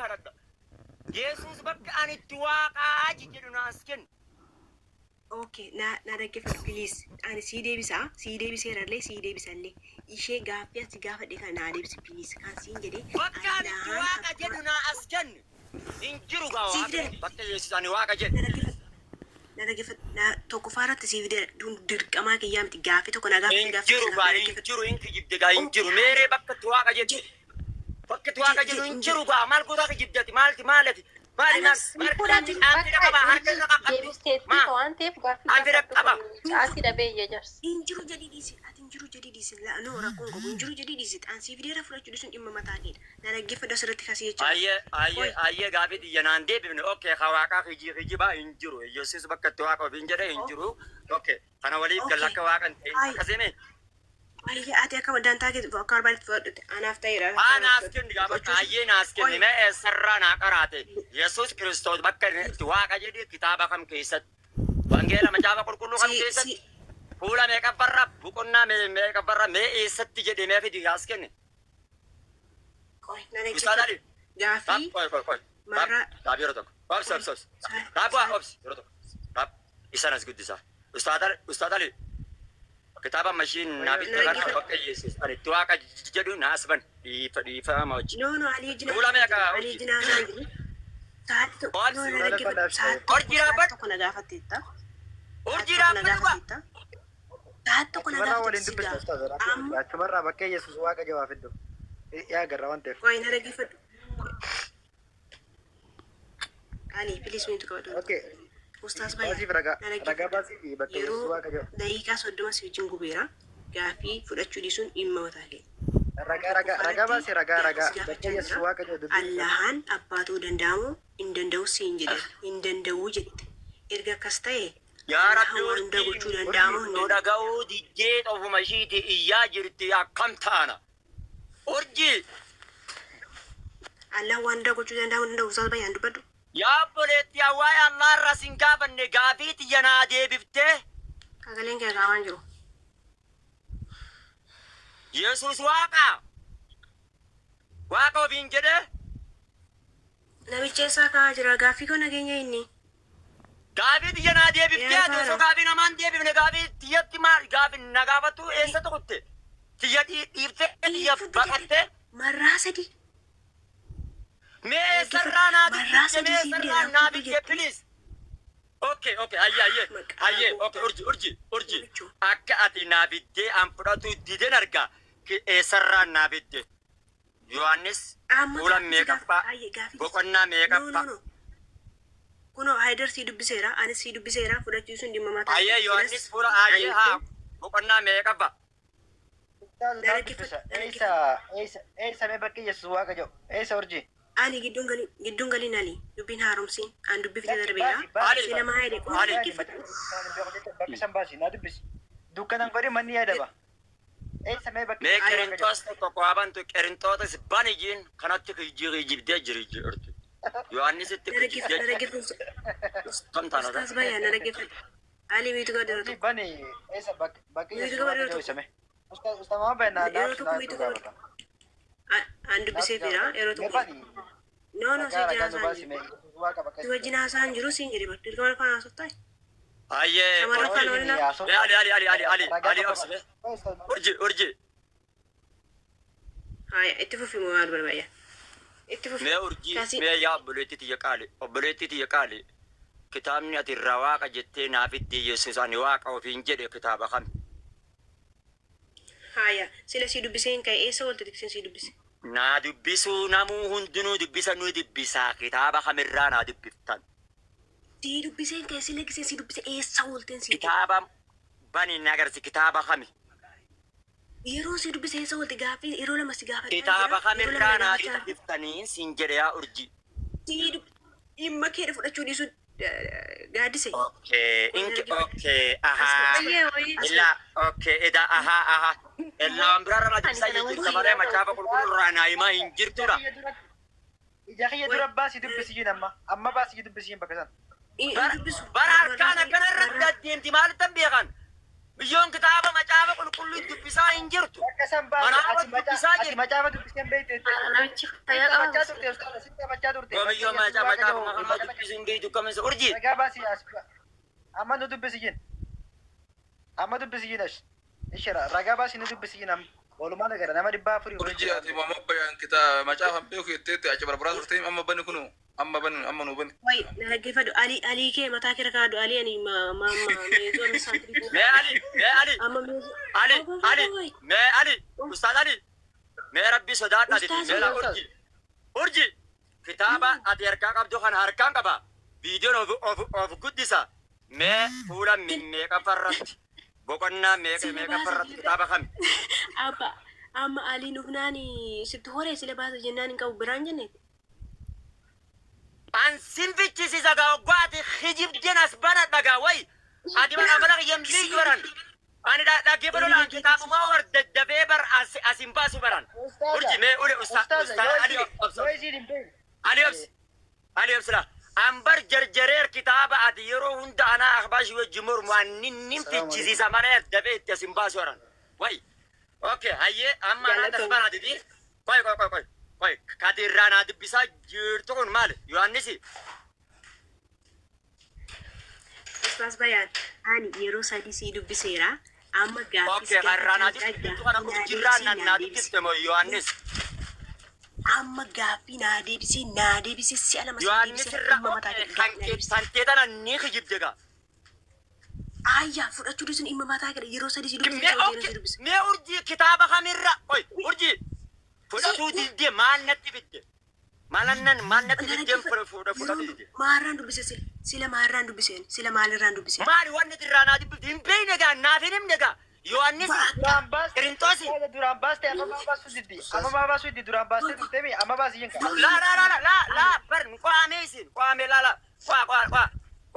kadhadha. Yesuus bakka ani itti waaqaa jedhu naas kennu. Okay, na dhaggeeffadhu please. Ani sii deebisa, sii deebiseerallee, sii deebisallee. Ishee gaaffii asi gaafadhe kana naa deebisi please. Kan siin jedhe Bakka ani itti Allahan waaqa abbaa jedhu naa as kennu. Hin jiru gaa siif waaqni deera. bakka Yesuus ani waaqa jedhu. Na dhaggeeffadhu. Na dhaggeeffadhu. Na tokkoffaa irratti siif deera. Dun dirqamaa kiyyaa miti. Gaaffii tokko na gaafadhe Hin gaaffii jiru kanaaf gaa na hin dhaggeeffadhu. jiru hin kijibde gaa hin Okay, jiru. Meeree haaya. bakka itti waaqa jette. Je Bakka itti je waaqa je jedhu hin hin jiru jiru. gaa maal gootaa kijibdati maalti maalati maali maal Anas maal Urjii aanti bakka qaba harka urjii irra qaqqabdi deebisteetti maa waan ta'eef gaaffii aanti gaafadhu qaba. kun caatii dhabee iyya jarsi. Hin jiru jedhii dhiisi. Ati hin jiru jedhii dhiisi. La no rakkoon qabu. Hin jiru jedhii dhiisi. An siif deera fudhachuu dhiisuun dhimma mataa keedha. Na dhaggeeffadhu asirratti kasii jechaa jiru. Ayyee ayyee Qoy. ayyee gaafii xiyya naan deebifne okay ka waaqaa kijibaa hin jiru Yesuus bakka itti waaqa ofiin jedhe hin jiru okay kana waliif galla Okay. akka waaqa hin ta'in Ay. akkasii Ayya ati akka dantaa kee akka barbaadetti fudhadhutte anaaf ta'eera haa akka naas kenni gaa bakka fudhachuus. ayyee naas kenni Qoy. mee eessarraa naa qaraate Yesuus Kiristoos bakka inni itti waaqa jedhe kitaaba kam keessatti wangeela macaafa qulqulluu kam Si keessatti si fuula meeqaffarra boqonnaa meeqaffarra mee eessatti jedhe mee fidi naas kenni Qoy na Ustaad dhaggeeffadhu. Ali Gaaffii qoy qoy qoy marraa dhaab yeroo tokko obsi qoy obsi obsi saa dhaab waa saa obsi yeroo tokko dhaab isa nas guddisa Ustaad Ali Ustaad Ali kitaaba mashiin naa na bitte kana dhaggeeffadhu. bakka Yesuus ani itti waaqa jedhu naas ban dhiifa dhiifama hojii No no Ali wajjin fuula haasa'aa meeqa jiru. Ali urjii wajjin haasa'aa jiru. Sa'aatii tokko no obsi na Fuula dhaggeeffadhu. lafa Sa'aatii tokko urjii sa'aatii dhaabbadhu tokko na gaafatteetta. Sa'aatii urjii tokko na dhaabbadhu gaa gaafatteetta. Sa'aatii tokko na Achumarraa gaafateetta waliin si dubbisna gaafa. ustaaz rakkoo miti. Amma Achumarraa bakkee Yesuus waaqa jawaa fiddu. Yaa garra waan ta'eef. qoy na dhaggeeffadhu. Ali please mute qabadhu. Okay. Ustaas Bayaan Baasiif ragaa na ragaa dhaggeeffadhu. baasiif bakka Yesuus Yeroo waaqa jawa. daqiiqaa 30 si wajjin gubeera. Gaaffii fudhachuu dhiisuun dhimma mataa kee. Ragaa ragaa Tokkoffaa ragaa irratti baasi ragaa gaaffii ragaa si bakka gaafachaa Yesuus jira. waaqa jawa dubbii Allahan abbaa ta'uu danda'amu hin danda'u siin jedheera. Hin danda'uu jette. Erga akkas ta'e yaa rabbi Allahan waan hunda urjii gochuu danda'amu hin nu danda'u. dhaga'uu diddee ofuma ishiiti iyyaa jirti akkam taana urjii Allahan waan hunda gochuu danda'amu hin danda'u. Ustaas Bayaan dubbadhu. yaa obboleetti yaa waa'ee Allah irraa sin gaafanne gaafii tiyya naa deebiftee Sagaleen kee qaamaan jiru. Yesuus waaqa waaqa ofiin jedhe Namicha eessaa kaa'aa jira? Gaaffii koo nageenya inni. gaafii tiyya naa deebiftee Yaa ati osoo faara. gaafii namaan deebifne gaafii tiyyatti maal gaafii na gaafattu eessa tuqxe tiyya dhiiftee tiyya Dhiifadhu jette. baqattee Marraa sadi. mee Dhaggeeffadhu. eessarraa naa Marraa dubbifte sadi mee siif eessarraa deera. naa Fudhu fidde jette. please Okay, okay, ayyee, ayyee, Maqaa ayyee, okay, gooftaa. urji, urji, urji. Namichoo. Akka ati naa fiddee an fudhatu diden arga. Eessarraa naa fidde? Yohaannis Amma fuula gaaffii si meeqaffaa, gaafadha. Ayyee gaaffii si. boqonnaa No no meeqaffaa? no. Kunoo Haayidar sii dubbiseera. Anis sii dubbiseera. Fudhachiisuun dhimma mataa Ayyee, kee. Silas Yohaannis fuula, ayyee, haa, boqonnaa meeqaffaa? Ustaaz na naa dhaggeeffadhu. dubbisa. Na Eessa dhaggeeffadhu. eessa eessa mee bakki Yesuus waaqa jawu? Eessa urjii? Ali gidduun galin gidduun galin Ali dubbiin haaromsiin an dubbifte Lakki darbeera. baasi baasi Ali, Sila baasi. maa jedhe qofa Ali, Baasi dhaggeeffadhu. macaafa bakka san baasi naa dubbisi. Dukkanan godhi manni yaadaba. Eessa mee bakki mee Yesuus waaqa jawu? Qerinxoos tokko haa bantu, Qerinxootis bani jiin kanatti kijibdee jiri jirti. Yohaannisitti Na dhaggeeffadhu. kijibdee Na jirti. dhaggeeffadhu. Kam taana Ustaas Bayaan na dhaggeeffadhu. Ali miitu gadi yeroo Urjii tokko. bani eessa bakki Miitu Yesuus gadi waaqa yeroo jawu tokko. isa mee? Ustaaz ustaaz maama bani naa Yeroo naaf tokko naaf miitu gadi. gaafata. An Naaf dubbiseefira gaafata. yeroo Mee tokko. bani No no si ragaa wajjin ragaa nu haasa'an baasi jiru. mee Yesuus waaqa bakka Si Yesuus wajjin haasa'an jiru siin jedhe bakka dirqama afaan haasoftaa. Ayyee, Shamarra urjii. afaan waliin haasoo Mee Ali, Ali, Ali, Ali, Ali, ragaa Ali, qofa obsi mee. baasi. Urjii, urjii. Haaya itti fufi moo maal barbaada? Itti fufi. Mee urjii, Kasi mee yaa obboleettii tiyya qaali, obboleettii tiyya qaali. Kitaabni ati irraa waaqa jettee naa fidde Yesuus ani waaqa ofiin jedhe kitaaba kami? haaya sila sii dubbisee hin ka'e eessa oolte tikseen sii dubbise? Naa dubbisuu namuu hundinuu dubbisa nu dubbisaa kitaaba kamirraa naa dubbiftan. Sii dubbisee hin ka'e sila gisee sii dubbise eessa oolteen sii jedhe? Kitaaba bani na agarsi kitaaba kami? Yeroo sii dubbise eessa oolte gaaffii yeroo lama si gaafachaa Kitaaba jira yeroo lama kamirraa na naa gaafachaa dubbiftanii siin jedhe yaa urjii. sii dhimma kee fudhachuu dhiisuu gaaddise. Okay, Qoy na inki dhaggeeffadhu. okay, As ahaa. Ayyee wayii as Illa okay, eda ahaa ahaa. Illa waan biraarra naa ani dubbisaa kana jirta wajjin malee haasa'u. macaafa qulqulluu irraa naa himaa hin Ija jirtudha. kiyya dura ija kiyya Qoy dura baasi dubbisiin amma amma baasi dubbisiin bakka san. hin Bara dubbisu bara marraa harkaan sadi akkana irratti marraa adeemti maalittan beekan? Biyyoon kitaaba macaafa qulqulluu dubbisaa hin jirtu. Bakka san baasi Manaaba ati dubbisaa ati jirti. macaafa dubbisee beekte. Namichi fayyaa qaba. Taphachaa turte ustaaza, si taphachaa turte. Biyyoon macaafa macaafa dubbisuu hin beektu kamisa urjii. Ragaa baasi as. Amma nu dubbisi jin. Amma dubbisi jin ash. Ishira ragaa baasi nu dubbisi jin amma. Walumaa nagara nama 400. Urjii ati Muhammad Bayaan kitaaba macaafa hin beeku jetteetti achi barbaraa turte, amma bani kunu, amma bani, amma nu bani. Wai, na dhaggeeffadhu. Ali, Ali kee mataa kee kaadhu. Ali ani ma ma ma meezoo amma saantirii. Mee Ali, mee Ali, Amma meezoo. Ali, Ali, mee Ali, Ustaaz Ali, mee Rabbi sodaadha ati, Ustaaz mee laa urjii. Urjii, kitaaba ati harkaa qabdu kana harkaan qaba. Viidiyoon of guddisa. Mee fuula meeqaffarratti, boqonnaa meeqa meeqaffarratti, kitaaba kami? Abba, amma Aliin dhufnaan sitti horee sila baasa jennaan hin qabu biraan jenne. An sin fichisiisa gaa oggaati hijibdeen as bana dhagaa wayi. Ati bara amala kiyyam biyyu baran. Ani dhaggeeffadhu laan kitaabumaa war daddafee bar as hin baasu baran. Urji mee ule ustaaz Ali obsa. Yoo isiin hin beekne. Ali obsi. Ali obsi laa. An bar jarjareer kitaaba ati yeroo hunda anaa akbaashii wajji mormu an nin fichisiisa malee dafee itti as hin baasu baran. Wayi. Okay, hayyee amma anaan as bana didi. Qoy qoy qoy qoy. Qoy kati irraa naa dubbisaa jirtu kun maali? Yohaannisi. Ustaaz Bayaan, ani yeroo sadii sii dubbiseera. Amma gaaffii Okay, har'aa naa dubbiftu kana urjiirraa naa dubbifte moo Yohaannis? Amma gaaffii naa deebisee naa deebisee si'a lama sii Yohaannis deebisee irraa dhimma mataa kee kan gaaffii naa deebisee. tantee tana ni kijibde gaa. Ayyaa fudhachuu dhiisuun dhimma mataa kee yeroo sadii sii dubbisee Mee yeroo okay, sii dubbise. mee urjii kitaaba kamirra? Oi, urjii fudhatuu didde maal natti fidde? Maal annan maal natti fiddeen fudhatu didde? Maarraan dubbise sila sila maarraan dubbiseen sila maalirraan dubbiseen. Maali wanni irraa naa dubbifte hin beekne gaa, naaf hin himne gaa. Yohaannis Duraan baaste. Qirintoosi. Duraan baaste amma maa baasuu diddi. Amma maa baasuu diddi duraan baastee turte mi amma baasi jin ka. La la la la la la bar qo'amee isin qo'amee la la qo'a qo'a qo'a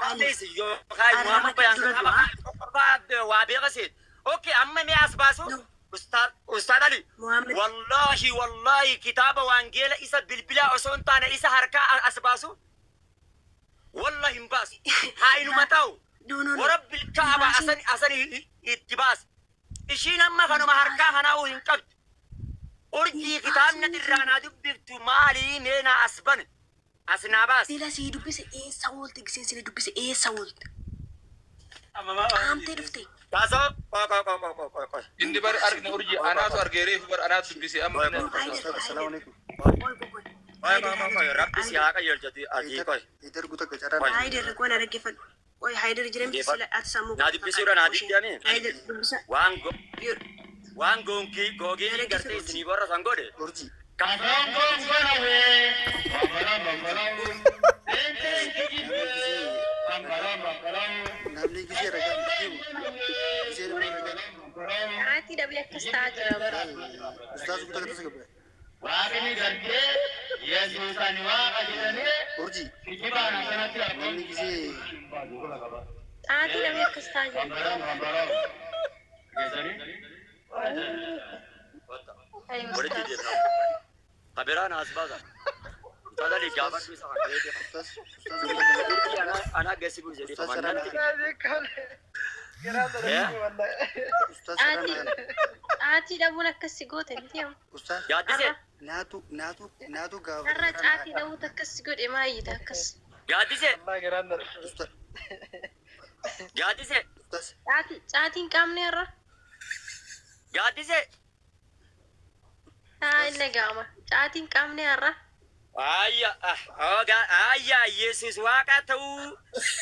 qo'amee isin yookaan Muhammad Bayaan kitaaba qofaa waa beeka seet. Okay, amma mee as baasu Ustaaz Ustaaz Ali. Muhammad. Wallahi wallahi kitaaba wangeela isa bilbilaa osoo hin taane isa harkaa as baasu. Wallahi hin baasu. Haa inuma ta'u. No, no, no. Warabbil kaaba asan asan itti baasu. Ishiin amma kanuma harkaa kanaa'uu hin qabdu. Urjii kitaabni irraa naa dubbiftu maalii mee naa as bane? As naa baasi. Sila sii dubbise eessa oolte giseen sila dubbise eessa oolte? Qaamtee dhufte. Taasoo qoy qoy qoy qoy qoy qoy. Inni bar argina urjii anaatu argee reefu bar anaatu dubbise amma inni. Assalamu alaikum. Qoy qoy qoy. Qoy qoy qoy qoy rabbi si haa qajeelchatu ati qoy. Itti ergu takka carraa. Qoy. Haayidar qoy na dhaggeeffadhu. Qoy Haayidar jiran sila ati sammuu. Naa dubbisuudha naa dubbisanii. Haayidar dubbisa. Waan go waan goonkii googiin gartee isinii borra san godhe. Urjii. Namni gisee ragaa deemu. Gisee namni ragaa. Caatii dhabee akkas ta'aa jira bara. Ustaaz guutaa keessa gabbee. Waaqni gartee Yesuus ani waaqa jedhanii Urjii. kijibaan akkanatti Namni gisee Caatii dhabee akkas ta'aa jira. Ay, Walitti ustaaz. deemna. Kabiraan as baasa. Ustaaz Ali gaafadhu isa kan beekee. Ustaaz Ustaaz guutaa Urjii anaa anaa geessi bulche jedhee Ustaaz natti. Garaan dhala wallahi. Ustaaz Caatii sarara. caatii dhabuun akkas si goote miti amma. Ustaaz Gaaddisee naatu naatu naatu gaafa. Har'a caatii dhabuutu akkas si godhe maayyita akkas. Gaaddisee Wallahi garaan dhala. Ustaaz Gaaddisee Ustaaz Caatii caatiin hin qabne har'a. Gaaddisee. Haa inni gaama. Caatiin hin qabne har'a. Ayya, ayya, Yesus waaqa ta'uu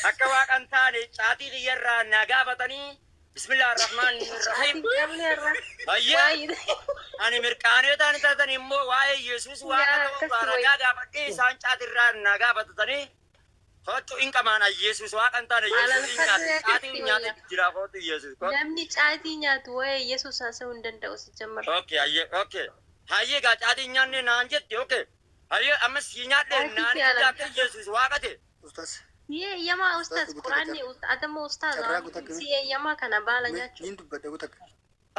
akka waaqa hin taane caatii kiyyarraa na gaafatanii bismillah ar-rahmaan Caatiin ar-rahiim. hin qabne har'a. Ayya, Maayyita. ani mirqaanee ta'an taatan immoo waa'ee Yesus waaqa Yaa, ta'uu akkasuma. ragaa gaafadhee isaan caatirraa na gaafatatanii kottu hin qamaan Yesus waaqa hin taane Yesus hin nyaate caatii hin nyaate jira kottu Yesus. Namni caatii nyaatu waa'ee Yesuus haasa'uu hin danda'u si jammar. Okay, ayye, okay. Hayyee gaa caatii hin nyaanne naan jette, okay. Hayyee amma si nyaadhe Caatii naan si alaa. akka Yesus waaqa ta'e. Ustaaz Si eeyyamaa ustaaz Ustaaz, quraanni adama ustaaz Carraa guutaa akkamii? si eeyyamaa kana baala nyaachuu. Niin dubbadha guutaa.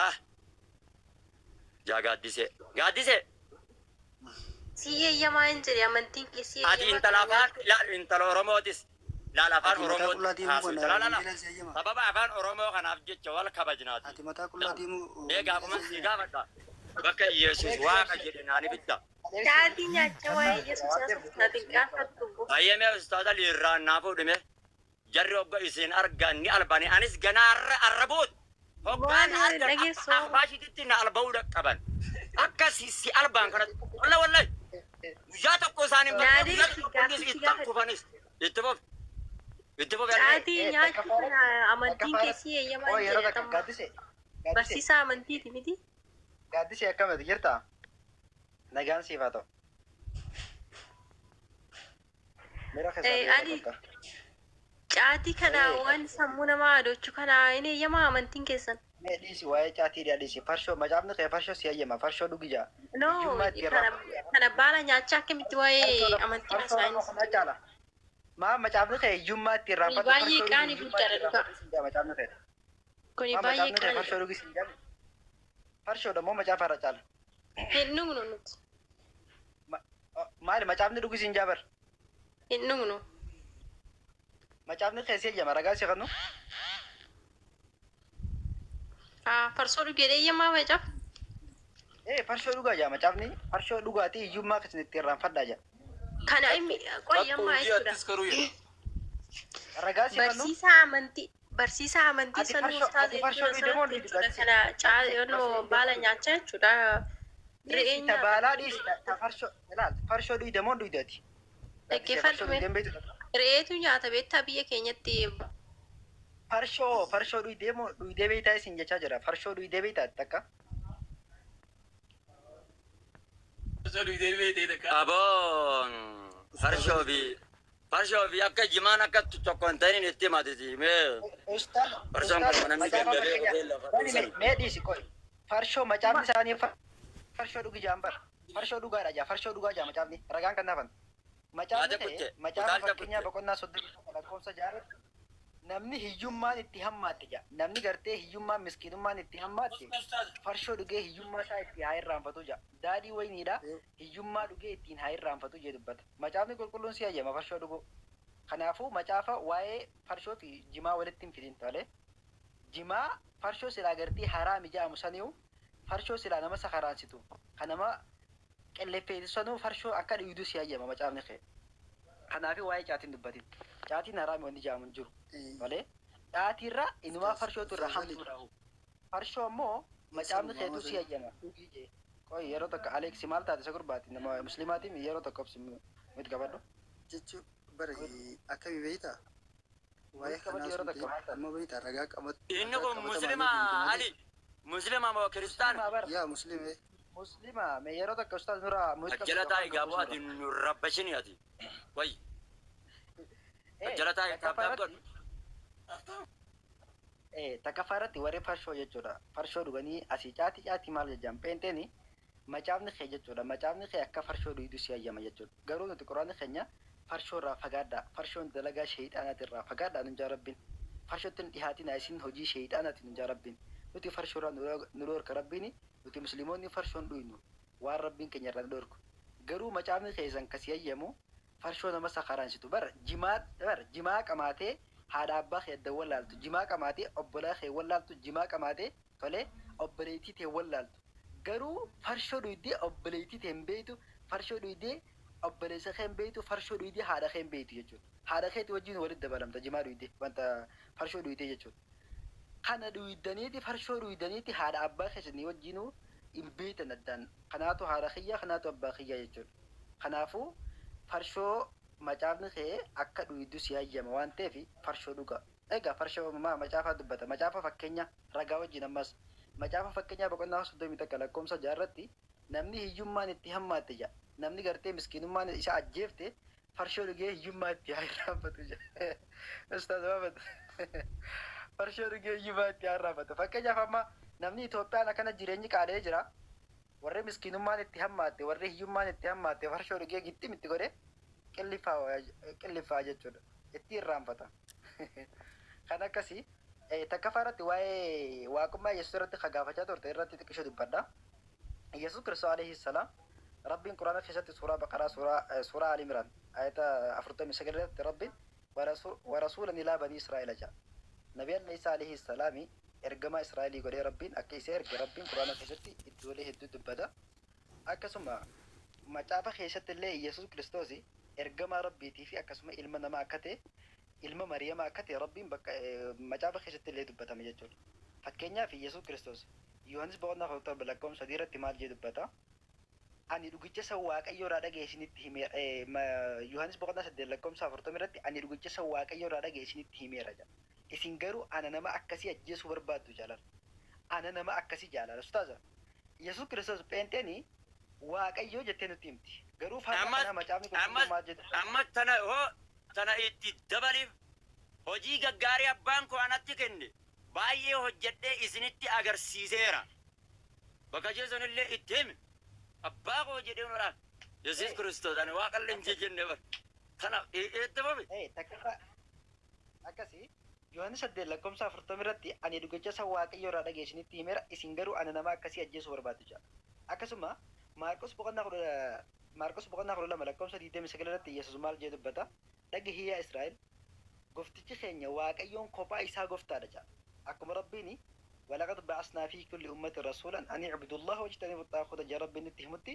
Ah. Yaa gaaddisee. Gaaddisee. Si eeyyamaa hin jedhe amantiin kee si Ati eeyyamaa intala kana afaan nyaachuu. la intala Oromootis. Laal afaan Ati mataa Oromoo qullaa deemuu haasofta. kana Laal laal. wangeelaan si hayyama. Sababa afaan Oromoo kanaaf jecha wal kabajnaati. Ati mataa qullaa deemuu Mee gaafuma si gaafadha. Bakka Yesuus waaqa jedhe naani bitta. Caatii nyaachaa waa'ee Yesuus haasoftu natti hin gaafattu. Baay'ee mee ustaaza liirraan naa fuudhime. Jarri hogga isin argan ni albani. Anis ganaa arraboot. Hoggaan Waan argan akka dhageessoo. ahbaashititti na alba'uu dhaqqaban. Akka si albaan kanatti. Walla wallahi. Guyyaa tokko isaan hin Naa barne guyyaa deebisi tokko gaaffii si itti gaafadhe. kufanis. Itti fufi. Itti fufi. Caatii nyaachuu kana amantiin keessi eeyyamaa Oo hin yeroo takka jedhamu. gaaddise. Gaaddise. Barsiisaa amantiiti miti. Gaaddise akkamati jirta? Nagaan siif haa ta'u. Mira keessaa Eh, yeroo Ali. takka. Caatii kana Eh. waan sammuu namaa adochuu kana hin eeyyamaa amantiin keessan. Mee dhiisi waa'ee caatii dhiisi. Farshoo macaafni kee farshoo si hayyama. Farshoo dhugi jaa. No, Hiyyummaa itti kana irraa. kana baala nyaachaa akkamitti waa'ee amantii Farshoo haasa'an. kana caala. Maa macaafni kee hiyyummaa itti irraanfatu. Baay'ee Farshoo dhugi qaanii hiyyummaa itti guddaadha dhugaa. irraanfatu siin jaa macaafni kee. Kuni Maa baay'ee macaafni kee qaanii. farshoo dhugi siin jaa. Farshoodha moo macaafa irra caala? Hin dhugnu nuti. Maali macaafni dhugi siin jaa bar? Hin dhugnu. Macaafni kee si hayyama ragaa si kennu? Haa farsoo dhugee eeyyamaa macaaf. Ee farshoo dhugaa jaa macaafni farshoo dhugaatii hiyyummaa keessan itti irraanfadhaa jaa. Kana inni qoyyamaa jechuudha. Attis garuu jedha. Ragaa si kennu? Barsiisaa amantii barsiisaa amantii Ati sanuu farshoo ustaaza ati farshoo jechuudha dhugdee moo sanatti dhugdu jechuudha gaaddise? kana caa baala nyaachaa jechuudha. Re'ee Dhiisi ta nyaata. baalaa dhiisi ta farshoo ilaal farshoo dhugdee moo dhugdu ati? Gaaddise Dhaggeeffadhu farshoo mee. dhugdee hin beektu. Re'eetu nyaata beektaa biyya keenyatti Farshoo farshoo dhugdee moo dhugdee beektaa isin jechaa jira. Farshoo dhugdee beektaa takka. Aboo farshoo fi farshoo fi akka jimaan akka tokko hin ta'in itti himatiti mee Ustaaz farshoon ustaaz kun namni macaafa danda'ee fakkeenyaa dhufee lafa bani mee mee dhiisi qoy. Farshoo macaafni isaanii farshoo dhugi jaan bar. Farshoo dhugaadha jaa farshoo dhugaa jaa macaafni ragaan kan naafan. Macaafni Yaada ta'e kutte macaafa utaalcha fakkeenyaa kutte. boqonnaa 31 lakkoofsa jaarratti namni hiyyummaan itti hammaatte jaa. Namni gartee hiyyummaan miskiinummaan itti hammaatte farshoo dhugee hiyyummaa isaa itti haa irraanfatu jaa. Daadhii wayiniidha hiyyummaa dhugee ittiin haa irraanfatu jee dubbata. Macaafni qulqulluun si hayyama farshoo dhuguu. Kanaafuu macaafa waa'ee farshoo fi jimaa walitti hin fidin tolee. Jimaa farshoo silaa gartee haraami jedhamu saniyu farshoo silaa nama sakaraansitu kan nama qilleffeetu sanuu farshoo akka dhugdu si hayyama macaafni kee. Kanaafuu waa'ee caatiin dubbatin. Caatiin haraami wanti jedhamu hin jiru. Tolee. Caatiirra inumaa Ustaaz farshootu irra Ustaaz Ali hamtuudha. Farshoo ammoo macaafni keetu si hayyama. Dhugii jee. Qoy yeroo tokko Aleeksi maal taate isa gurbaati nama muslimaatiin yeroo tokko obsi miti qabadhu. jechuun bara akkami beektaa? Waa'ee Miti qabadhu kanaa yeroo sun tokko ta'e maal taate? amma beektaa ragaa qabat Inni ragaa kun qabatamaa muslima yoo deemte malee Ali muslima moo kiristaana? Muslima bara. yaa muslimee Muslima mee yeroo tokko ustaaz nurraa miti qabdu Ajjala afaan taa'i qabu gaaboo ati nurraa. nu rabbashini ati. Wayi Eh ajjala taa'i takkaffaa taaptaap irratti godhu. Takkaffaa irratti warri farshoo jechuudha. Farshoo dhuganii asii caatii caatii maal jechaan pheenxeeni macaafni kee jechuudha. Macaafni kee akka farshoo dhugdu si hayyama jechuudha. Garuu nuti quraanni keenya farshoo irraa fagaadhaa. Farshoon dalagaa sheeyxaanaati irraa fagaadhaa nun jaa rabbiin. Farshootti hin dhihaatinaa isin hojii sheeyxaanaati nun jaa rabbiin. Nuti farshoo irraa nu dhorka rabbiin nuti musliimoonni farshoon dhugnu waan rabbiin keenya irraa nu dhorku. Garuu macaafni keessan kasi hayyamu farshoo nama sakaraansitu bara jimaa bara jimaa qamaatee haadha abbaa kee adda wallaaltu jimaa qamaatee obbolaa kee wallaaltu jimaa qamaatee tolee obboleettii tee wallaaltu garuu farshoo dhuydee obboleettii tee hin beektu farshoo dhuydee obboleessa kee hin beektu farshoo dhuydee haadha kee hin beektu jechuudha haadha keetii wajjin walitti dabalamta jimaa dhuydee wanta farshoo dhuydee jechuudha kana dhuydaniiti farshoo dhuydaniiti haadha abbaa keessanii wajjinuu hin beektan addaan kanaatu haadha kiyya kanaatu abbaa kiyya jechuudha kanaafuu farshoo macaafni kee akka dhuydu si hayyama waan ta'eef farshoo dhuga. Egaa farshoo maa macaafaa dubbata. Macaafa fakkeenya ragaa wajjin ammas macaafa fakkeenyaa boqonnaa 31 lakkoofsa jaarratti namni hiyyummaan itti hammaatte jedha. Namni gartee miskiinummaan isa ajjeefte farshoo dhugee hiyyummaa itti haa irraanfatu jedha. Ustaaz Maamad farshoo dhugee hiyyummaa itti haa irraanfatu. Fakkeenyaaf amma namni Itoophiyaan akkana jireenyi qaala'ee jira. Warri miskiinummaan itti hammaatte warri hiyyummaan itti hammaatte farshoo dhugee gixxim itti godhe qilliffaa jechuudha. Itti irraanfata. Kan akkasii takkaffaa irratti waa'ee waaqummaa Yesuus irratti kan gaafachaa turte irratti xiqqishoo dubbadha. Yesuus Kiristoos alayhi salaam Rabbiin Quraana keessatti suuraa Baqaraa suuraa suuraa Ali Imraan ayata 49 irratti Rabbiin Warasuulan ilaa banii Israa'eela ja'a. Nabi Allah Isaa alayhi salaami ergamaa Israa'elii godhee Rabbiin akka isa erge Rabbiin Qur'aana keessatti iddoolee hedduu dubbata. Akkasuma macaafa keessatti illee Iyyasuus Kiristoosi ergamaa Rabbiitii fi akkasuma ilma namaa akka ta'e, ilma Mariyamaa akka ta'e Rabbiin bakka macaafa keessatti illee dubbatame jechuudha. Fakkeenyaaf Iyyasuus Kiristoos Yohaannis boqonnaa 17 lakkoofsa 3 irratti maal jedhee dubbata? Ani dhugicha isa Waaqayyo irraa dhaga'e isinitti himeera. Yohaannis boqonnaa 8 lakkoofsa 40 irratti ani dhugicha isa Waaqayyo irraa dhaga'e isinitti himeera jedha. Isin garuu ana nama akkasii ajjeesuu barbaaddu jaalala. Ana nama akkasii jaalala. Ustaaza, Yesuus Kiristoos pheenxeeni Waaqayyo jettee nutti himti. Garuu faallaa Ammas kanaa Macaafni Qulqulluun ammas maal jedha? ammas tana hoo tana itti dabaliif hojii gaggaarii abbaan koo anatti kenne baay'ee hojjedhee isinitti agarsiiseera. Bakka ishee sanillee itti himi. Abbaa koo jedhee nuraan. Yesuus Kiristoos ani waaqallee hin jenne bar. Tana itti fufi. Ee, takkaffaa akkasi Yohaannis 8 lakkoofsa 40 irratti ani dhugicha isa Waaqayyo irraa dhaga'e isinitti himeera, isin garuu ana nama akkasii ajjeesuu barbaaddu jedha. Akkasuma Maarqos boqonnaa kudha Maarqos boqonnaa 12 lakkoofsa 29 irratti Yesuus maal jedhee dubbata? Dhagahi yaa Israa'el, Goftichi keenya Waaqayyoon kophaa isaa goftaadha jedha. Akkuma Rabbiin Walaqad ba'asnaa fii kulli ummatin rasuulan an i'budullaaha wajtanibu xaaguuta jedha Rabbiin nutti himutti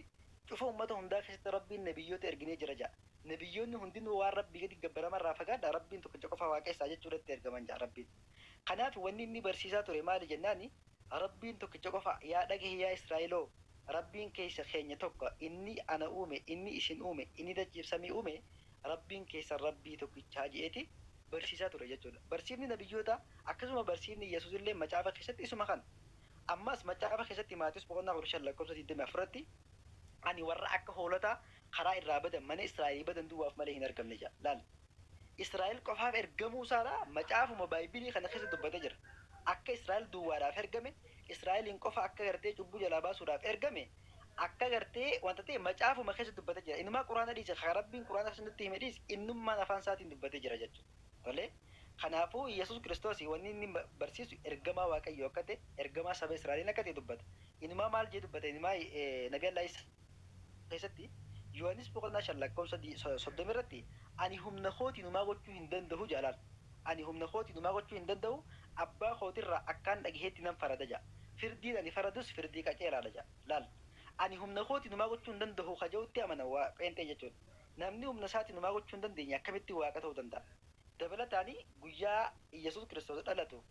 cufa ummata hundaa keessatti Rabbiin nabiyyoota erginee jira jedha. Nabiyyoonni hundinuu waan Rabbii gadi gabbaraman irraa fagaadhaa Rabbiin tokkicha qofa waaqessaa jechuudhatti ergaman jedha Rabbiin. Kanaaf wanni inni barsiisaa ture maali jennaani Rabbiin tokkicha qofa yaa dhagahi yaa Israa'iloo Rabbiin keessa keenya tokko inni ana uume inni isin uume inni dachiif samii uume Rabbiin keessan Rabbii tokkichaa je'eeti barsiisaa ture jechuudha. Barsiifni nabiyyootaa akkasuma barsiifni Yesuusillee macaafa keessatti isuma kana. Ammas macaafa keessatti Maatewos boqonnaa 15 lakkoofsa 24 irratti ani warra akka hoolotaa karaa irraa badan mana Israa'elii badan duwwaaf malee hin argamne jedha. Laal. Israa'el qofaaf ergamuu isaadha macaafuma Baaybilii kana keessa dubbatee jira. Akka Israa'el duwwaadhaaf ergame, Israa'eliin qofa akka gartee cubbuu jalaa baasuudhaaf ergame, akka gartee wanta ta'e macaafuma keessa dubbatee jira. Inumaa Qur'aana dhiisi, ka Rabbiin Qur'aana keessa nutti hime dhiisi, innummaan afaan isaatiin dubbatee jira jechuudha. Tolee? Kanaafuu Yesuus Kiristoos wanni inni barsiisu ergamaa Waaqayyoo akka ta'e, ergamaa saba Israa'eliin akka ta'e dubbata. Inumaa maal jedhee dubbata? Inumaa Nabi Allah Isaa keessatti Yohaannis boqonnaa 5 lakkoofsa 30 irratti ani humna kootiin homaa gochuu hin danda'u jedha laal. Ani humna kootiin homaa gochuu hin danda'u, abbaa kootirraa akkaan dhagaheetti nan farada jedha. Firdiin ani faradus firdii qaceelaadha jedha. Laal. Ani humna kootiin homaa gochuu hin danda'u ka jedhutti amana waa pheenxee jechuudha. Namni humna isaatiin homaa gochuu hin dandeenye akkamitti waaqa ta'uu danda'a? Dabalataani guyyaa Iyyasuus Kiristoos dhalatu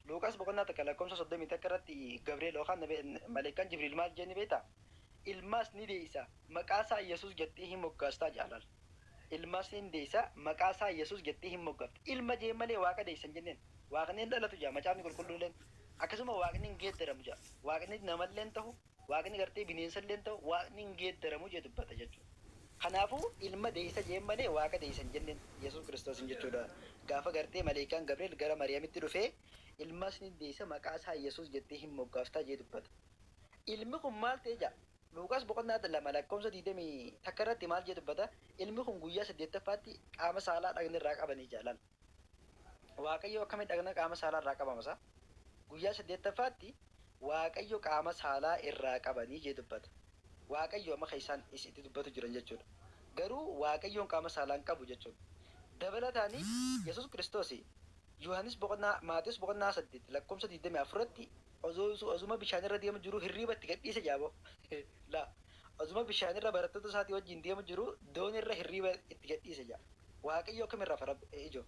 Luuqaas boqonnaa 1 lakkoofsa 31 irratti Gabri'eel yookaan maleekkaan Jibriil maal jee ni beektaa? Ilmaas ni deeysa, maqaa isaa Yesuus jettee hin moggaastaa je'a laal. Ilmaas ni deeysa, maqaa isaa Yesuus jettee hin moggaafta. Ilma jeen malee Waaqa deeysa hin jenneen. Waaqni hin dhalatu je'a Macaafni Qulqulluulleen. Akkasuma Waaqni hin geeddaramu je'a. Waaqni namallee hin tahu, Waaqni gartee bineensallee hin tahu, Waaqni hin geeddaramu jee dubbata jechuudha. Kanaafuu ilma deeysa jeen malee Waaqa deeysa hin jenneen Yesuus Kiristoosin jechuudha. Gaafa gartee maleeykaan Gabri'eel gara Mariyamitti dhufee ilmaas ni deeysa maqaa isaa Yesuus jettee hin moggaafta jee dubbata. Ilmi kun maal ta'e jedha? Luuqaas boqonnaa 2 lakkoofsa 21 irratti maal jedhee dubbata? Ilmi kun guyyaa saddeettaffaatti qaama saalaa dhagna irraa qabanii jedha. Laal. Waaqayyo akkamitti dhagna qaama saalaa irraa qabama isaa? Guyyaa saddeettaffaatti Waaqayyo qaama saalaa irraa qabanii jedhee dubbata. Waaqayyo amma kan isaan itti dubbatu jiran jechuudha. Garuu Waaqayyoon qaama saalaa hin qabu jechuudha. Dabalataani Yesuus Kiristoos Yohaannis boqonnaa Maatewos boqonnaa 8 lakkoofsa 24 irratti Osuma bishaan irra deemu jiruu hirriiba itti gadhiise jaaboo. Laa. Osuma bishaan irra barattoota isaatii wajjin deemu jiruu doonii irra hirriiba itti gadhiise jaa. Waaqayyo akkamiin rafa Rabbi ijoo.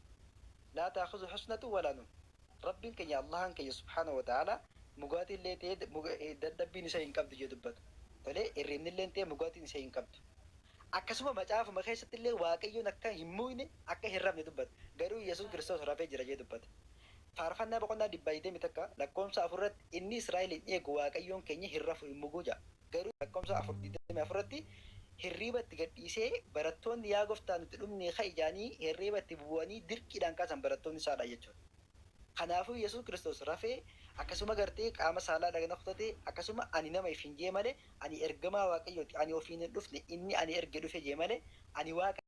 Laa ta'akhuzu husnatun walaa nawm. Rabbiin keenya Allahaan keenya subhaanahu wa ta'aalaa mugaatiin illee ta'ee dadhabbiin isa hin qabdu jee dubbata. Tolee hirriibni illee ta'ee mugaatiin isa hin qabdu. Akkasuma macaafuma keessatti illee Waaqayyoon akka hin muyne akka hin rafne dubbata. Garuu Yesuus Kiristoos rafee jira jee dubbata. Faarfannaa boqonnaa 121 lakkoofsa 4 irratti inni Israa'el hin eegu Waaqayyoon keenya hin rafu hin mugu jedha. Garuu lakkoofsa 4 24 irratti hirriiba itti gadhiisee barattoonni yaa goftaa nuti dhumnee ka'i jedhanii hirriiba itti bu'anii dirqiidhaan kaasan barattoonni isaadha jechuudha. Kanaafuu Yesuus Kiristoos rafee akkasuma gartee qaama saalaa dhagna kutatee akkasuma ani nama ifin jee malee ani ergamaa Waaqayyooti ani ofiin hin dhufne inni ani erge dhufe jee malee ani Waaqa.